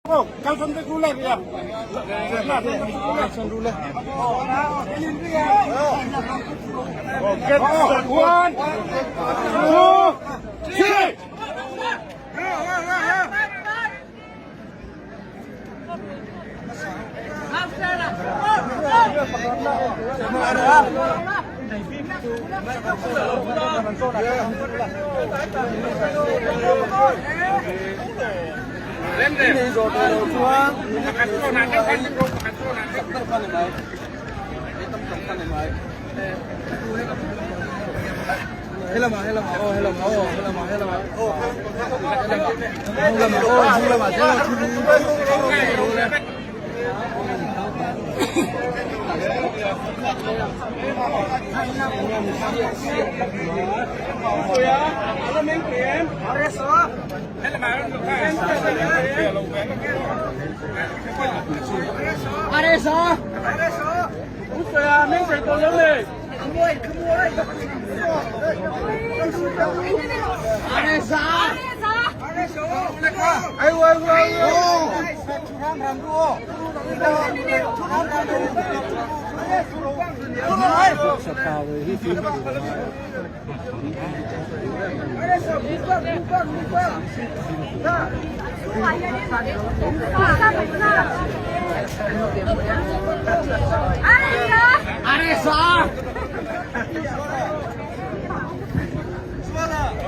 One, two, three.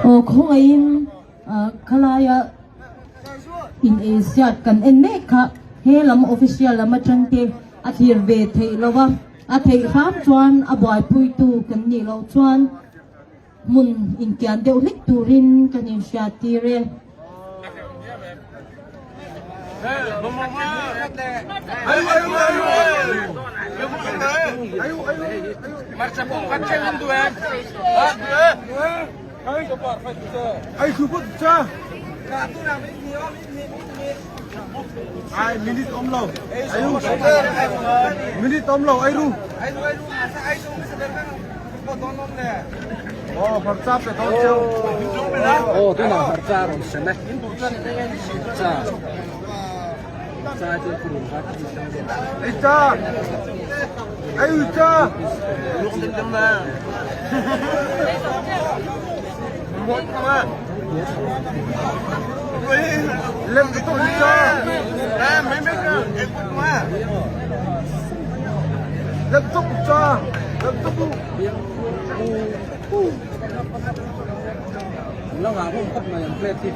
Aw khawngaihin khalaia in eiziat kan en mek kha he lam official lam atang te a thlir ve theih lo va a theih hram chuan a buaipuitu kan nih loh chuan hmun inkian deuh hlek turin kan inhriat tir e. Aw tunah hmarcha a rawn sem e hmarcha hmarcha chu purun kha La ngah hlawm khawp mai ang plate hi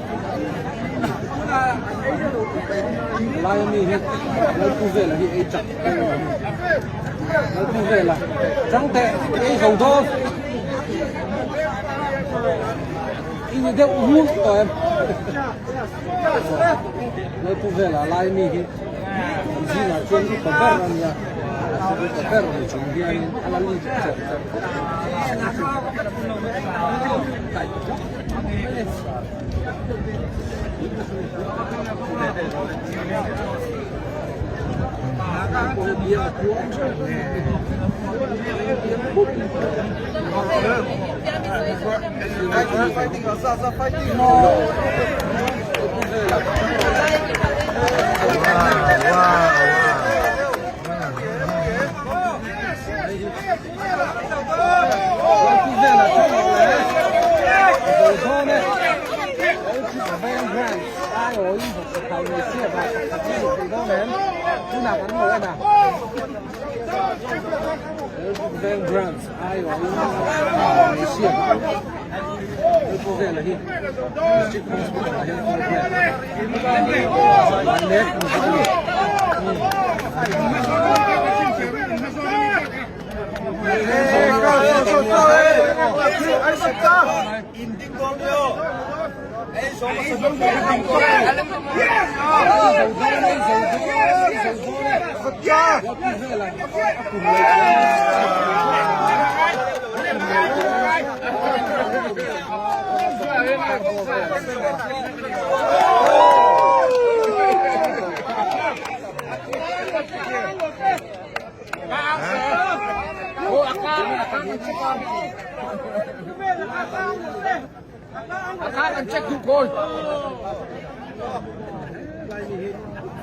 lai ami hi Lalpu vela hi ei chak Lalpu vela chang teh ei zo dawn i ni deuh rul tawh em Lalpu vela lai ami hi an zingah chuan upa ber a nia upa ber ni chung hianin a la lut cherh cherh khawp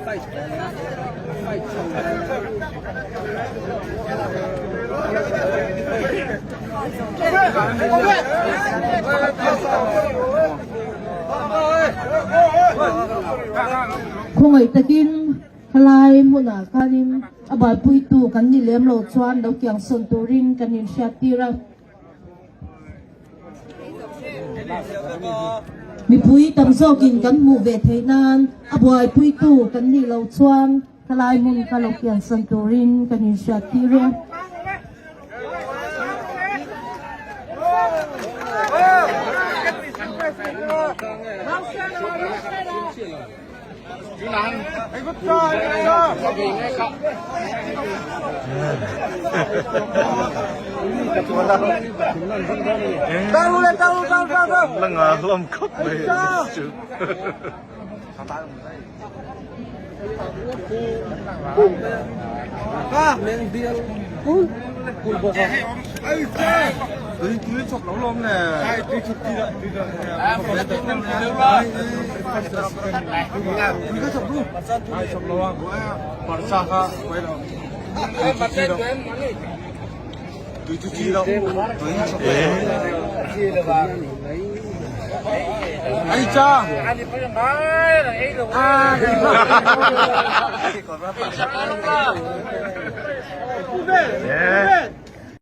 Fight fight chho Khawngaih takin helai hmunah khanin a buaipuitu kan ni lem loh chuan lo kiang sawn turin kan inhriat tir a. Mipui tam zawkin kan hmuh ve theih nan a buaipuitu kan nih loh chuan helai hmun kha lo kiansan turin kan inhriat tir e. Meng bial kul kul bawk a.